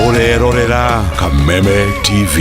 Ũrerorera Kameme TV.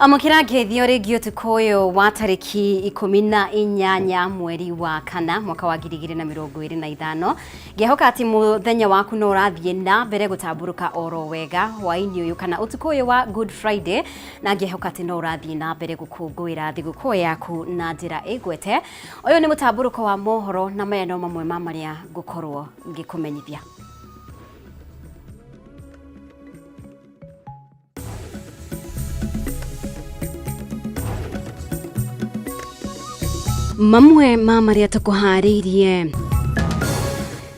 Amũkĩra ngeithi o rĩngĩ ũtukũ ũyũ wa tarĩki 18 mweri wa kana mwaka wa 2025. Ngĩhoka atĩ mũthenya waku no ũrathiĩ na mbere gũtambũrũka oro wega hwaĩ-inĩ ũyũ kana ũtukũ ũyũ wa Good Friday, na ngĩhoka atĩ no ũrathiĩ na mbere gũkũngũĩra thigũkũ yaku na njĩra ĩgwete. Ũyũ nĩ mũtambũrũko wa mohoro na maya no mamwe ma marĩa ngũkorwo ngĩkũmenyithia. Mamwe ma marĩa tũkũharĩirie: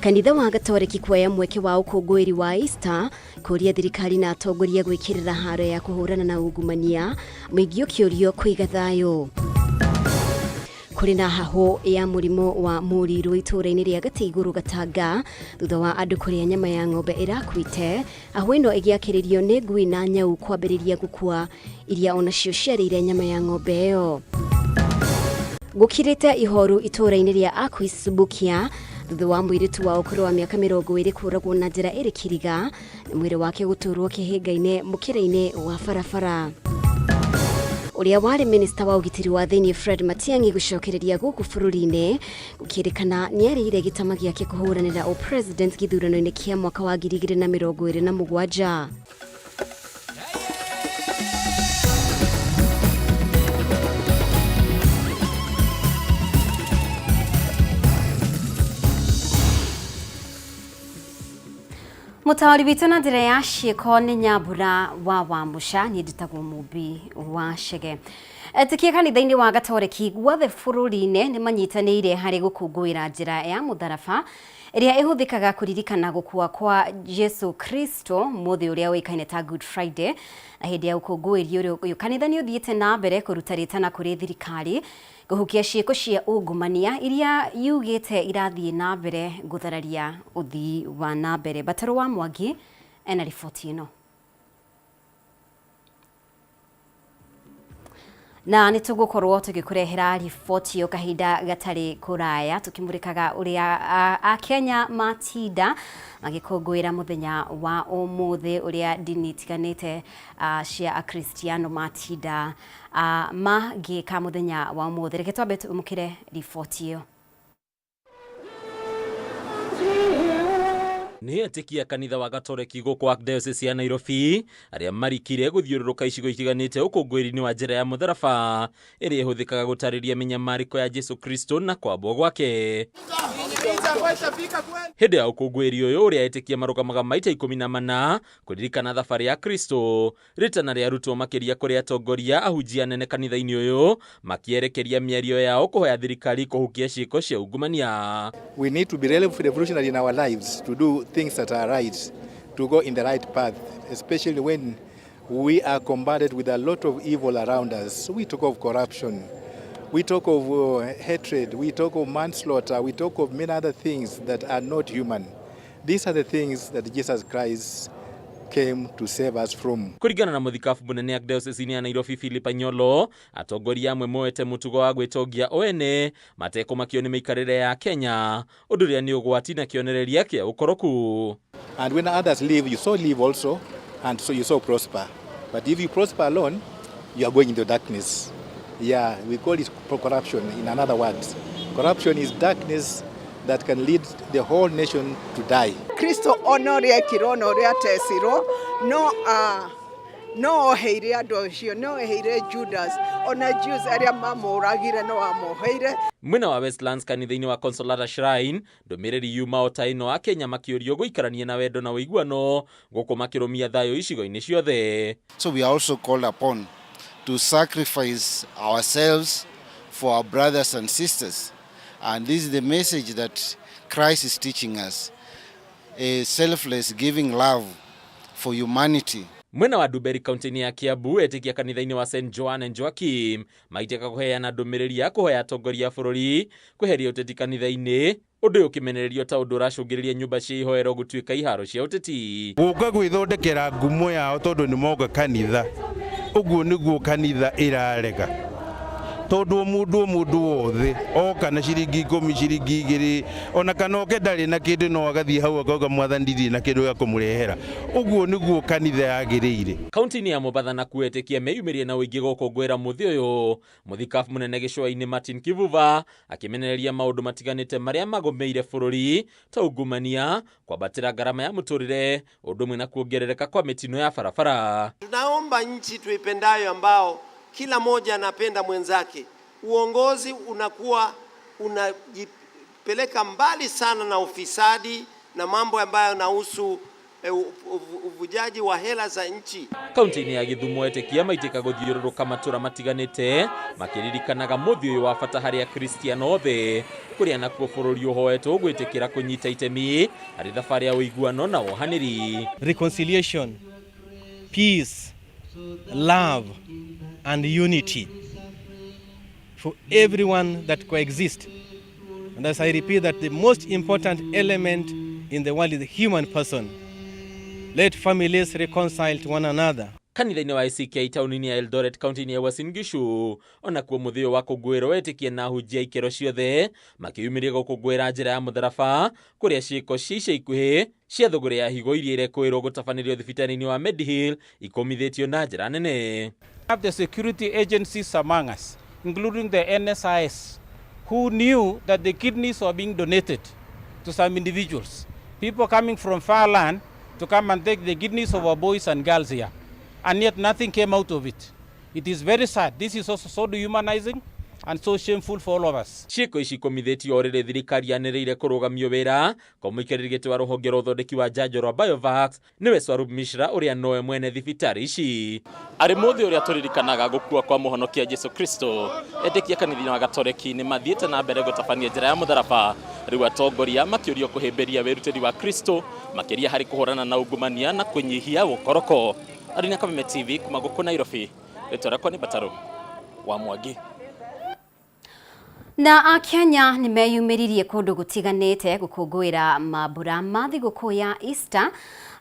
kanitha wa Gatoreki kuoya mweke wa ũkũngũĩri wa Easter kũria thirikari na atongoria gwĩkĩrĩra haro ya kũhũrana na ungumania, mũingĩ ũkĩũrio kũiga thayũ. Kũrĩ na hahũ ya mũrimũ wa mũrirũ itũũra-inĩ rĩa Gatĩigũrũ Gatanga thutha wa andũ kũrĩa nyama ya ng'ombe ĩrakuĩte. Hahũ ĩno ĩgĩakĩrĩrio nĩ ngui na nyau kwambĩrĩria gũkua, iria onacio ciarĩire nyama ya ng'ombe ĩyo. Gũkirĩte ihoru itũũra-inĩ rĩa Aquis Bukia thutha wa mũirĩtu wa ũkũrũ wa mĩaka 20 kũragwo na njĩra ĩrĩ kĩriga na mwĩrĩ wake gũtũrwo kĩhĩnga-inĩ mũkĩra-inĩ wa barabara. Ũrĩa warĩ minista wa ũgitĩri wa thĩinĩ Fred Matiang'i gũcokereria gũkũ bũrũri-inĩ gũkĩrĩkana nĩarĩire gĩtama gĩake kũhũranĩra ũpresident gĩthurano-inĩ kĩa mwaka wa 2027. Mũtaũri witũ na njĩra ya ciĩko nĩ Nyambura wa Wamũca, niĩ njĩtagwo Mũmbi wa Chege. Etĩkia kanitha-inĩ wa Gatoreki guothe bũrũri-inĩ nĩ manyitanĩire harĩ gũkũngũĩra njĩra ya mũtharaba ĩrĩa ĩhũthĩkaga kũririkana gũkua kwa Jesu Kristo mũthĩ ũrĩa ũĩkaine ta Good Friday. Na hĩndĩ ya ũkũngũĩri ũyũ kanitha nĩ ũthiĩte na mbere kũruta rĩtana kũrĩ thirikari kũhukia ciĩko cia ungumania iria yugĩte irathiĩ na mbere gũthararia ũthii wa na mbere. Mbatarũ wa Mwangi ena riboti ĩno. Na nĩ tũgũkorwo tũgĩkũrehera riboti ĩyo kahinda gatarĩ kũraya, tũkĩmũrĩkaga ũrĩa Akenya matinda magĩkũngũĩra mũthenya wa ũmũthĩ, ũrĩa ndini itiganĩte cia Akristiano matinda magĩka mũthenya wa ũmũthĩ. Reke twambe tũmũkĩre riboti ĩyo. Nĩ etĩkia kanitha wa Gatoreki gũkũ Archdiocese ya Nairobi arĩa marikire gũthiũrũrũka icigo itiganĩte ũkũngũĩri-inĩ wa njĩra ya mũtharaba ĩrĩa ĩhũthĩkaga gũtarĩria mĩnyamarĩko ya Jesu Kristo na kwambwo gwake. Hĩndĩ ya ũkũngũĩri ũyũ ũrĩa etĩkia marũgamaga maita 14 kũririkana thabarĩ ya Kristo, Rĩtana rĩarutwo makĩria kũrĩ atongoria ahunjia anene kanitha-inĩ ũyũ makĩerekeria mĩario yao kũhoya thirikari kũhukia ciĩko cia ungumania. We need to be revolutionary in our lives, to do things that are right, to go in the right path, especially when we are combated with a lot of evil around us. We talk of corruption, we talk of hatred, we talk of manslaughter, we talk of many other things that are not human. These are the things that Jesus Christ came to save us from. Kũringana na mũthikabu mũnene Archdiocese ya Nairobi Philip Anyolo, atongoria amwe moete mũtugo wa gwĩtongia o ene matekũmakio nĩ mĩikarĩre ya Kenya, ũndũ ũrĩa nĩ ũgwati na kĩonereria kĩa ũkoroku. And when others live, you so live also, and so you so prosper. But if you prosper alone, you are going into darkness. Yeah, we call it corruption in another words. Corruption is darkness that can lead the whole nation to die. Kristo ona ũrĩa ekirwo na ũrĩa atecirwo no No oheire andũ acio, no oheire Judas, ona Jews arĩa mamũragire no amoheire. Mwena wa Westlands kanitha-inĩ wa Consolata Shrine, ndũmĩrĩri yuma o ta ĩno, Akenya makĩũrio gũikarania na wendo na ũiguano gũkũ makĩrũmia thayũ icigo-inĩ ciothe. So we are also called upon to sacrifice ourselves for our brothers and sisters. And this is the message that Christ is teaching us, a selfless giving love for humanity. Mwena wa Ndumberi kaunti-inĩ ya Kiambu, etĩkia kanitha-inĩ wa St Joan and Joachim maitĩka kũheana ndũmĩrĩri ya kũhoya atongoria a bũrũri kweheria ũteti kanitha-inĩ, ũndũ ũyũ ũkĩmenererio ta ũndũ ũracũngĩrĩria nyũmba cia ihoero gũtuĩka iharo cia ũteti. Gũka gwĩthondekera ngumo yao tondũ nĩ moka kanitha, ũguo nĩguo kanitha ĩrarega, tondũ o mũndũ wothe oka na ciringi 10, ciringi 2, ona kana oke ndarĩ na kĩndũ, no agathiĩ hau akauga, "Mwathani, ndirĩ na kĩndũ gĩa kũmũrehera." Ũguo nĩguo kanitha yagĩrĩire. Kaunti-inĩ ya Mombatha nakuo etĩkia meyumĩrie na ũingĩ gũkũngũĩra mũthĩ ũyũ, mũthikabu mũnene gĩcũa-inĩ Martin Kivuva akĩmenereria maũndũ matiganĩte marĩa magũmĩire bũrũri ta ungumania, kwambatĩra ngarama ya mũtũrĩre, ũndũ ũmwe na kuongerereka kwa mĩtino ya barabara. Tunaomba nchi tuipendayo, ambao kila mmoja anapenda mwenzake, uongozi unakuwa unajipeleka mbali sana na ufisadi na mambo ambayo yanahusu uvujaji wa hela za nchi. Kaunti-inĩ ya Gĩthumo etĩkia maitĩka gũthiũrũrũka matũra matiganĩte makĩririkanaga mũthĩ ũyũ wa bata harĩ akristiano othe, kũrĩa nakuo bũrũri ũhoetwo gwĩtĩkĩra kũnyita itemi harĩ thabarĩ ya ũiguano na wohanĩri. Reconciliation, peace, love, and unity for everyone that coexist. And as I repeat, that the most important element in the world is the human person. Let families reconcile to one another. Kanitha-inĩ wa ACK taũni-inĩ ya Eldoret, kaunti-inĩ ya Uasin Gishu, onakuo mũthĩ ũyũ wa kũngũĩrwo etĩkia na ahunjia ikĩro ciothe makĩyumĩria gũkũngũĩra njĩra ya mũtharaba, kũrĩa ciĩko cia ica ikuhĩ cia thũgũrĩ ya higo iria irekũĩrwo gũtabanĩrio thibitarĩ-inĩ wa Medihill ikomithĩtio na njĩra nene. Have the security agencies among us, including the NSIS, who knew that the kidneys were being donated to some individuals, people coming from far land to come and take the kidneys of our boys and girls here. And yet nothing came out of it. It is very sad. This is also so dehumanizing and so shameful for all of us. Ciĩko ici ikomithĩtio o rĩrĩ thirikari yanĩrĩire kũrũgamio wĩra kwa mũikarĩri gĩtĩ wa rũhonge rwa ũthondeki wa njanjo rwa Biovax, nĩwe Swarup Mishra, ũrĩa nowe mwene thibitarĩ ici. Arĩ mũthĩ ũrĩa tũririkanaga gũkua kwa mũhonokia Jesu Kristo, etĩkia kanitha-inĩ wa Gatoreki nĩ mathiĩte na mbere gũtabania njĩra ya mũtharaba, rĩu atongoria makĩũrio kũhĩmbĩria wĩrutĩri wa Kristo makĩria harĩ kũhũrana na ungumania na kũnyihia ũkoroko. Arĩ na Kameme TV kuma gũkũ Nairobi, rĩtwa rĩakwa nĩ Batarũ wa Mwangi. Na Akenya nĩ meyumĩririe kũndũ gũtiganĩte gũkũngũĩra mambura ma thigũkũ ya Easter,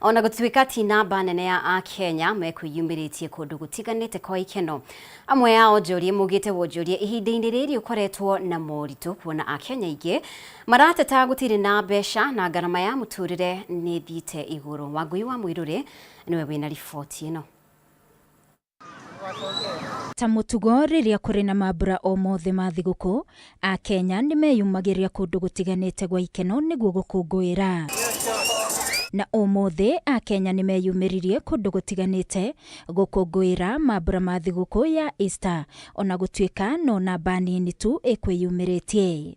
ona gũtuĩka ti namba nene ya Akenya mekwĩyumĩrĩtie kũndũ gũtiganĩte kwa ikeno. Amwe a onjoria maugĩte wonjoria ihinda-inĩ rĩrĩ ũkoretwo na moritũ, kuona Akenya aingĩ marateta gũtirĩ na mbeca na ngarama ya mũtũrĩre nĩ ĩthiĩte igũrũ. Wangui wa Mũirũrĩ nĩwe wĩna riboti ĩno. Ta mũtugo rĩrĩa kũrĩ na mambura o mothe ma thigũkũ, Akenya nĩ meyumagĩria kũndũ gũtiganĩte gwa ikeno nĩguo gũkũngũĩra. Na ũmũthĩ Akenya nĩ meyumĩririe kũndũ gũtiganĩte gũkũngũĩra mambura ma thigũkũ ya Easter, ona gũtuĩka no namba nini tu ĩkwĩyumĩrĩtie.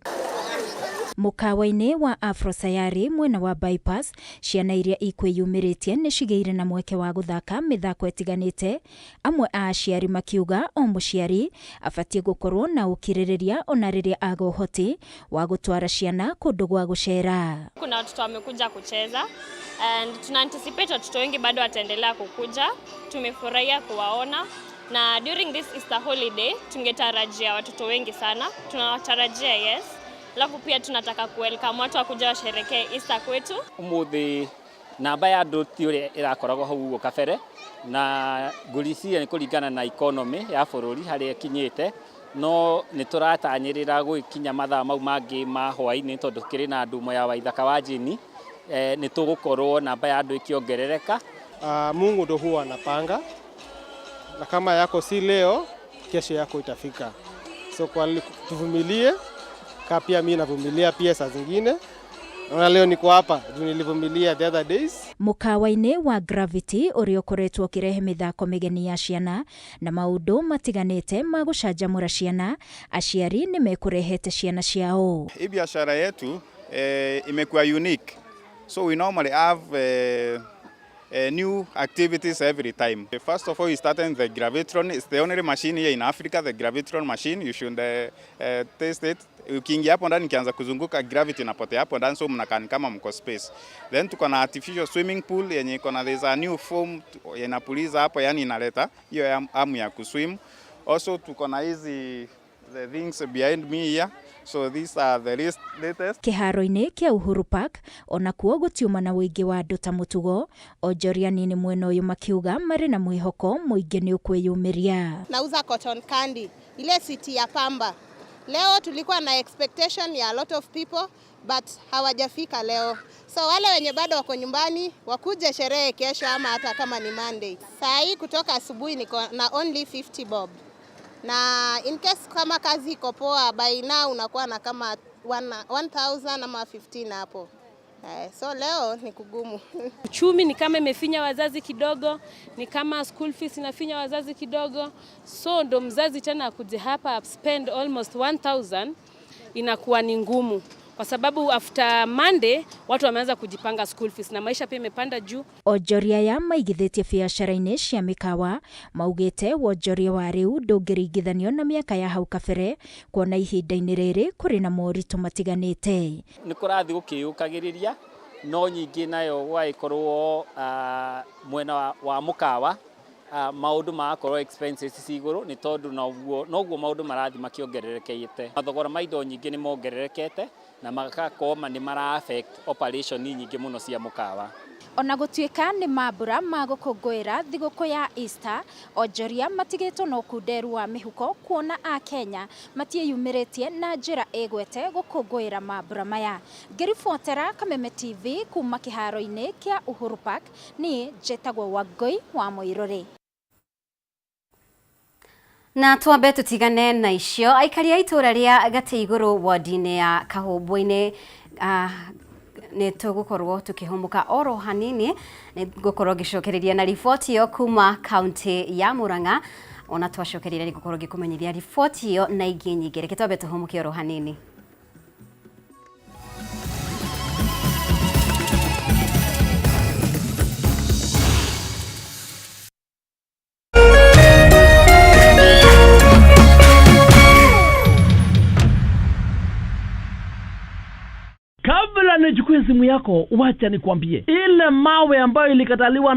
Mũkawa-inĩ wa Afro Sayari mwena wa Bypass, ciana iria ikwĩyumĩrĩtie nĩ cigĩire na mweke wa gũthaka mĩthako ĩtiganĩte, amwe a aciari makiuga o mũciari abatiĩ gũkorwo na ũkirĩrĩria ona rĩrĩa aga ũhoti wa gũtwara ciana kũndũ gwa gũcera. Kuna watoto wamekuja kucheza and tuna anticipate watoto wengi bado wataendelea kukuja. Tumefurahia kuwaona na during this Easter holiday tungetarajia watoto wengi sana, tunawatarajia, yes. Alafu pia tunataka kuwelcome watu wakuja washerekee Easter kwetu. Umuthi namba ya andũ ti ũrĩa ĩrakoragwo hau ũguo kabere, na ngũriciria nĩ kũringana na economy ya bũrũri harĩa ĩkinyĩte, no nĩ tũratanyĩrĩra gũgĩkinya mathaa mau mangĩ ma hwaĩ-inĩ, tondũ kĩrĩ na ndumo ya Waithaka wa Jane, nĩ tũgũkorwo namba ya andũ ĩkĩongerereka. Mungu ndo huwa anapanga, na kama yako si leo, kesho yako itafika. So kwa tuvumilie, ka pia mimi navumilia pia saa zingine. Naona leo niko hapa juu nilivumilia the other days. Mũkawa-inĩ wa Gravity ũrĩa ũkoretwo ũkĩrehe mĩthako mĩgeni ya ciana na maũndũ matiganĩte ma gũcanjamũra ciana, aciari nĩ mekũrehete ciana ciao. Hii biashara yetu imekuwa unique. So we normally have new activities every time. First of all, we started the Gravitron. It's the only machine here in Africa, the Gravitron machine. You should taste it. Ukiingia hapo ndani ikianza kuzunguka gravity inapotea hapo ndani, so mnakaa ni kama mko space. Then tuko na artificial swimming pool yenye iko na, there's a new foam inapuliza hapo, yani inaleta hiyo hamu ya kuswim. Also tuko na hizi the things behind me here. So these are the latest. Kĩharo-inĩ kĩa Uhuru Park onakuo gũtiuma na ũingĩ wa andũ ta mũtugo, onjoria anini mwena ũyũ makiuga marĩ na mwĩhoko mũingĩ nĩ ũkwĩyumĩria. Nauza cotton candy, ile sweet ya pamba. Leo tulikuwa na expectation ya a lot of people but hawajafika leo. So wale wenye bado wako nyumbani wakuje sherehe kesho ama hata kama ni Monday. Saa hii kutoka asubuhi niko na only 50 bob. Na in case kama kazi iko poa, by now unakuwa na kama 1000 ama 15 hapo. So leo ni kugumu. Uchumi ni kama imefinya wazazi kidogo, ni kama school fees inafinya wazazi kidogo, so ndo mzazi tena akuje hapa spend almost 1000 inakuwa ni ngumu, kwa sababu after Monday watu wameanza kujipanga school fees na maisha pia imepanda juu. Onjoria aya maigithĩtie biacara-inĩ cia mĩkawa maugĩte wonjoria wa rĩu ndũngĩringithanio na mĩaka ya hau kabere, kuona ihinda-inĩ rĩrĩ kũrĩ na moritũ matiganĩte. Nĩ kũrathiĩ gũkĩyũkagĩrĩria, no nyingĩ nayo gwagĩkorwo mwena wa mũkawa maũndũ magakorwo expenses ci igũrũ, nĩ tondũ noguo maũndũ marathiĩ makĩongererekete. Mathogora ma indo nyingĩ nĩ mongererekete na magakorwo nĩ mara affect operation nyingĩ mũno cia mũkawa. Ona gũtuĩka nĩ mambura ma gũkũngũĩra thigũkũ ya Easter, onjoria matigĩtwo na ũkunderu wa mĩhuko kuona Akenya matiĩyumĩrĩtie na njĩra ĩgwete gũkũngũĩra mambura maya. Ngĩribotera Kameme TV kuma kĩharo-inĩ kĩa Uhuru Park, niĩ njĩtagwo Wangũi wa Mũirũrĩ. Na twambe tutigane na icio aikari a itũra rĩa Gatĩ Igũrũ ward-inĩ ya Kahũmbũ-inĩ nĩ tũgũkorwo tũkĩhũmũka oro hanini, nĩ ngũkorwo ngĩcokereria na riboti ĩyo kuma kaunti ya Murang'a. Ona twacokereria nĩ ngũkorwo ngĩkũmenyithia riboti ĩyo na ingĩ nyingĩ. Reke twambe tũhũmũke oro hanini. Kabla nichukue simu yako, wacha nikwambie, ile mawe ambayo ilikataliwa